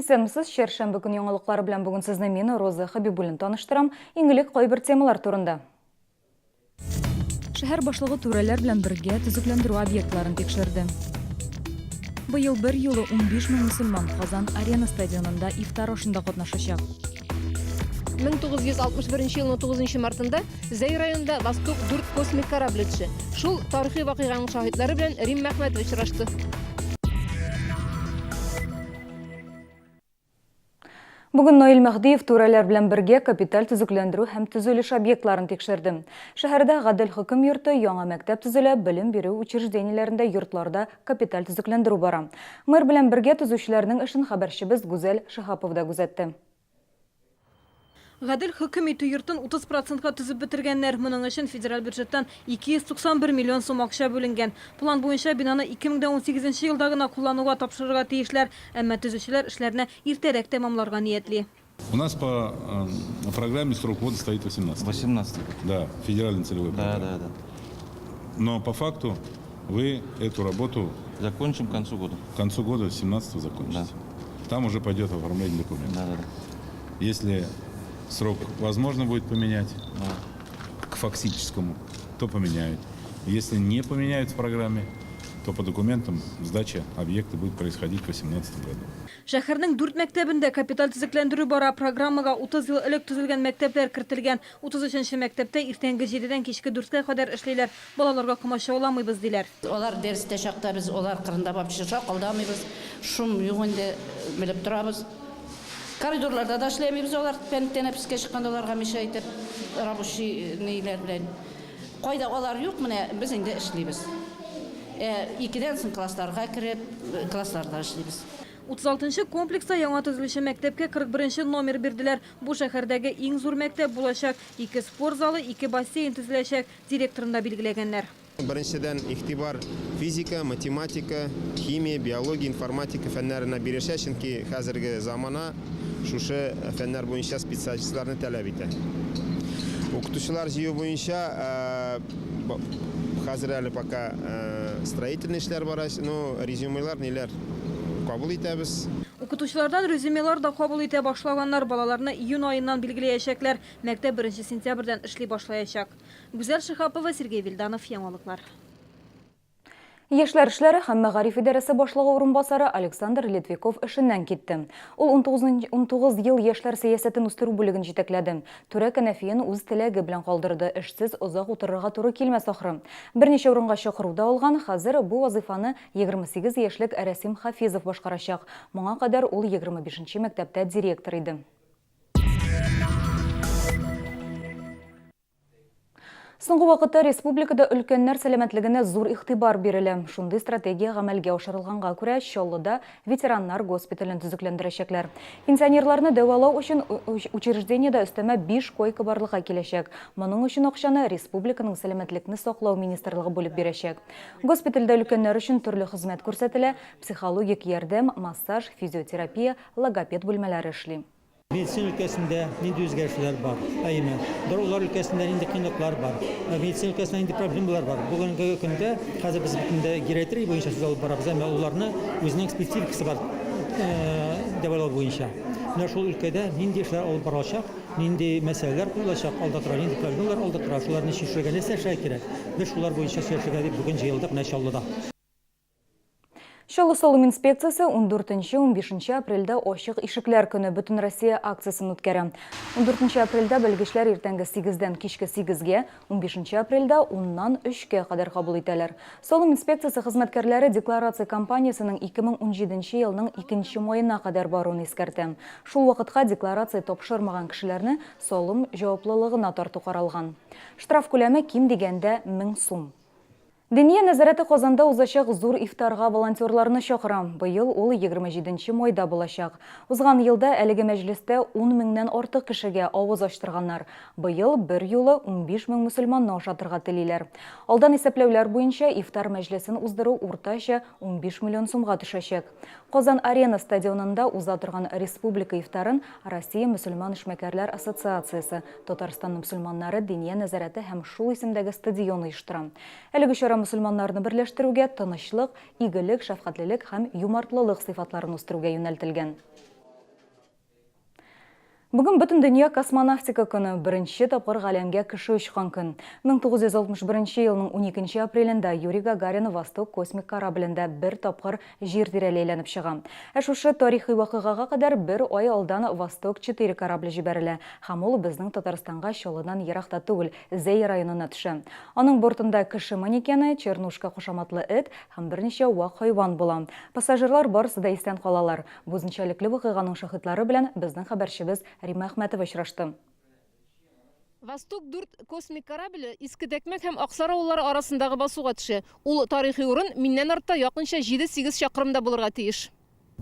Исәнмесез, чәршәмбе көн яңалыклары белән бүген сезне мин, Роза Хәбибуллина таныштырам. Иң элек кайбер темалар турында. Шәһәр башлыгы түрәләр белән бергә төзекләндерү объектларын тикшерде. Быел бер юлы 15 мең мөселман Казан Арена стадионында ифтар ашында катнашачак. 1961 елның 9 мартында Зәй районында Восток 4 космик корабле төшә. Шул тарихи вакыйганың шаһитлары белән Рим Мәхмәтов очрашты. Бүген Наил Мәһдиев түрәләр белән бергә капиталь төзекләндерү һәм төзелеш объектларын тикшерде. Шәһәрдә гадел хөкем йорты, яңа мәктәп төзелә, белем бирү учреждениеләрендә йортларда капиталь төзекләндерү бара. Мэр белән бергә төзүчеләрнең эшен хәбәрчебез Гүзәл Шиһапова да күзәтте. Гадел хөкем итү йортын 30 процентка төзеп бетергәннәр. Моның өчен федераль бюджеттан 291 миллион сум акча бүленгән. План буенча бинаны 2018 нче елда гына куллануга тапшырырга тиешләр. Әмма төзүчеләр эшләрне иртәрәк тәмамларга ниятли. У нас по программе срок ввода стоит 18. 18 год. Да, федеральной целевой Да, программе. да, да. Но по факту вы эту работу Закончим к концу года. К концу года 17 закончите. Да. Там уже пойдет оформление документов. Да, да, да. Если срок возможно будет поменять Да. к фактическому, то поменяют. Если не поменяют в программе, то по документам сдача объекта будет происходить в 2018 году. Шәһәрнең дүрт мәктәбендә капиталь төзекләндерү бара. Программага 30 ел элек төзелгән мәктәпләр кертелгән. 33 нче мәктәптә иртәнге җидедән кичке дүрткә кадәр эшлиләр. Балаларга комачауламыйбыз, диләр. Алар дәрестә чакта без алар кырында вообще шакылдамыйбыз, шум юк инде, белеп торабыз. Коридорларда да эшләмибез алар тәнәфескә чыкканда аларга мешать итеп, рабочий ниләр белән. Кайда алар юк, менә без инде эшлибез. Ә икедән соң классларга кереп, классларда эшлибез. 36 нчы комплекста яңа төзелүче мәктәпкә 41 нче номер бирделәр. Бу шәһәрдәге иң зур мәктәп булачак. Ике спорт залы, ике бассейн төзеләчәк. Директорын да билгеләгәннәр. Беренчедән, игътибар физика, математика, химия, биология, информатика фәннәренә бирешә, чөнки хәзерге замана шушы фәннәр буенча специалистларны таләп итә. Укытучылар җыю буенча хәзер әле пока строительный эшләр бара, ну, резюмелар, ниләр кабул итәбез. Укытучылардан резюмелар да кабул итә башлаганнар. Балаларны июнь аеннан билгеләячәкләр. Мәктәп беренче сентябрьдән эшли башлаячак. Гүзәл Шиһапова, Сергей Вильданов, Яңалыклар. Яшьләр эшләре һәм мәгариф идарәсе башлыгы урынбасары Александр Литвиков эшеннән китте. Ул 19 ел яшьләр сәясәтен үстерү бүлеген җитәкләде. Түрә кәнәфиен үз теләге белән калдырды, эшсез озак утырырга туры килмәс ахры. Берничә урынга чакыру да алган, хәзер бу вазыйфаны 28 яшьлек Рәсим Хафизов башкарачак. Моңа кадәр ул 25 нче мәктәптә директор иде. Соңгы вакытта республикада өлкәннәр сәламәтлегенә зур игътибар бирелә. Шундый стратегия гамәлгә ашырылганга күрә, Чаллыда ветераннар госпитален төзекләндерәчәкләр. Пенсионерларны дәвалау өчен учреждениедә өстәмә 5 койка барлыкка киләчәк. Моның өчен акчаны республиканың сәламәтлекне саклау министрлыгы бүлеп бирәчәк. Госпитальдә өлкәннәр өчен төрле хезмәт күрсәтелә, психологик ярдәм, массаж, физиотерапия, логопед бүлмәләре эшли. Медицина өлкәсендә нинди үзгәрешләр бар, әйеме? Дарулар өлкәсендә нинди кыенлыклар бар, медицина өлкәсендә нинди проблемалар бар. Бүгенге көндә хәзер без бит инде гериатрия буенча сүз алып барабыз, әмма аларны үзенең спецификасы бар дәвалау буенча. Менә шул өлкәдә нинди эшләр алып барылачак, нинди мәсьәләләр куелачак алда тора, нинди проблемалар алда тора, шуларны чишәргә нәрсә эшләргә кирәк? Без шулар буенча сөйләшергә дип бүген җыелдык менә Чаллыда. Чаллы салым инспекциясе 14-15 апрельдә Ачык ишекләр көне Бөтенроссия акциясен үткәрә. 14 апрельдә белгечләр иртәнге сигездән кичке сигезгә, 15 апрельдә уннан өчкә кадәр кабул итәләр. Салым инспекциясе хезмәткәрләре декларация кампаниясенең 2017 елның икенче маена кадәр баруын искәртә. Шул вакытка декларация тапшырмаган кешеләрне салым җаваплылыгына тарту каралган. Штраф күләме ким дигәндә 1000 сум. Диния нәзарәте Казанда узачак зур ифтарга волонтерларны чакыра. Быел ул 27 нче майда булачак. Узган елда әлеге мәҗлестә ун меңнән артык кешегә авыз ачтырганнар. Быел берьюлы 15 мең мөселманны ашатырга телиләр. Алдан исәпләүләр буенча, ифтар мәҗлесен уздыру уртача 15 миллион сумга төшәчәк. Казан-Арена стадионында уза торган республика ифтарын Россия мөселман эшмәкәрләр ассоциациясе, Татарстан мөселманнары Диния нәзарәте һәм шул исемдәге стадион оештыра. Әлеге чара мөселманнарны берләштерүгә, тынычлык, игелек, шәфкатьлелек һәм юмартлылык сыйфатларын үстерүгә юнәлтелгән. Бүген Бөтендөнья космонавтика көне, беренче тапкыр галәмгә кеше очкан көн. 1961 елның уникенче апрелендә Юрий Гагарин Восток космик кораблендә бер тапкыр Җир тирәли әйләнеп чыга. Ә шушы тарихи вакыйгага кадәр бер ай алдан Восток-четыре корабле җибәрелә һәм ул безнең Татарстанга Чаллыдан ерак та түгел, Зәй районына төшә. Аның бортында кеше манекены, Чернушка кушаматлы эт һәм берничә вак хайван була. Пассажирлар барысы да исән калалар. Бу үзенчәлекле вакыйганың шаһитлары белән безнең хәбәрчебез Римма Әхмәтова очрашты. Восток-4 космик корабле Иске Тәкмәк һәм Аксар авыллары арасындагы басуга төшә. Ул тарихи урын миннән артта якынча җиде-сигез чакрымда булырга тиеш.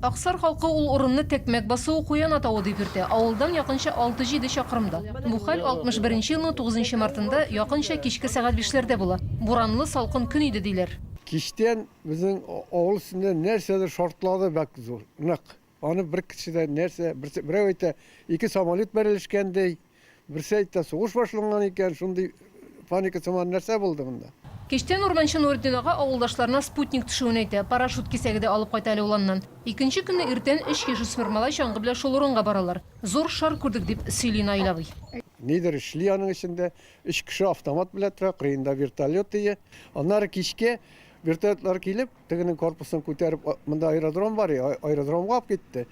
Аксар халкы ул урынны Тәкмәк басуы, Куян атавы дип йөртә. Авылдан якынча алты-җиде чакрымда. Бу хәл 61 нче елның тугызынчы мартында, якынча кичке сәгать бишләрдә була. Буранлы, салкын көн иде, диләр. Кичтән Безнең авыл өстендә нәрсәдер шартлады бәк зур, нык. Аны бер кеше дә нәрсә, берсе, берәү әйтә, ике самолет бәрелешкән ди, берсе әйтә, сугыш башланган икән, шундый паника сыман нәрсә булды монда. Кичтән урманчы Нуретдин ага авылдашларына спутник төшүен әйтә, парашют кисәге дә алып кайта әле ул аннан. Икенче көнне иртән өч яшүсмер малай чаңгы белән шул урынга баралар. Зур шар күрдек, дип сөйли Наил абый. Нидер эшли аның эчендә, өч кеше автомат белән тора, кырыенда вертолет ие. Аннары кичкә Вертолетлар килеп, тегенең корпусын күтәреп, монда аэродром бар, аэродромга алып китте.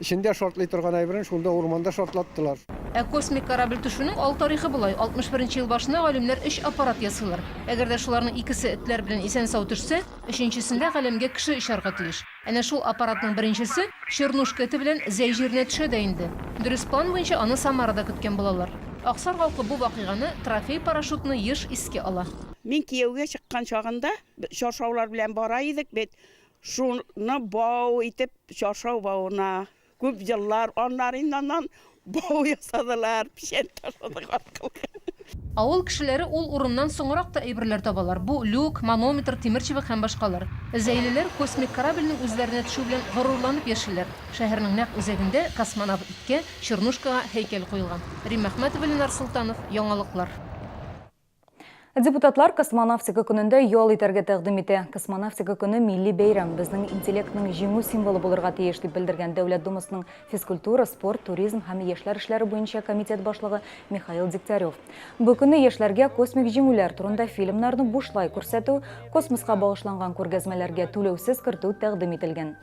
Эчендә шартлый торган әйберен шунда урманда шартлаттылар. Ә космик корабль төшүнең ал тарихы болай, 61 нче ел башында галимнәр өч аппарат ясыйлар. Әгәр дә шуларның икесе этләр белән исән-сау төшсә, өченчесендә галәмгә кеше очарга тиеш. Әнә шул аппаратның беренчесе Чернушка эте белән Зәй җиренә төшә дә инде. Дөрес, план буенча аны Самарада көткән булалар. Аксар халкы бу вакыйганы, трофей парашютны еш искә ала. Мин кияүгә чыккан чагында чаршаулар белән бара идек бит, шуны бау итеп, чаршау бавына күп еллар, аннары инде аннан бау ясадылар, печән ташыдык аркылы. Авыл кешеләре ул урыннан соңрак та әйберләр табалар, бу люк, манометр, тимерчыбык һәм башкалар. Зәйлеләр космик корабльнең үзләренә төшүе белән горурланып яшиләр. Шәһәрнең нәкъ үзәгендә космонавт иткә, Чернушкага һәйкәл куелган. Римма Әхмәтова, Ленар Солтанов, Яңалыклар. Депутатлар Космонавтика көнендә ял итәргә тәкъдим итә. Космонавтика көне милли бәйрәм, безнең интеллектның җиңү символы булырга тиеш, дип белдергән Дәүләт Думасының физкультура, спорт, туризм һәм яшьләр эшләре буенча комитет башлыгы Михаил Дегтярев. Бу көнне яшьләргә космик җиңүләр турында фильмнарны бушлай күрсәтү, космоска багышланган күргәзмәләргә түләүсез кертү тәкъдим ителгән.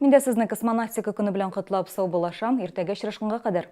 Мин дә сезне Космонавтика көне белән котлап саубуллашам, иртәгә очрашканга кадәр!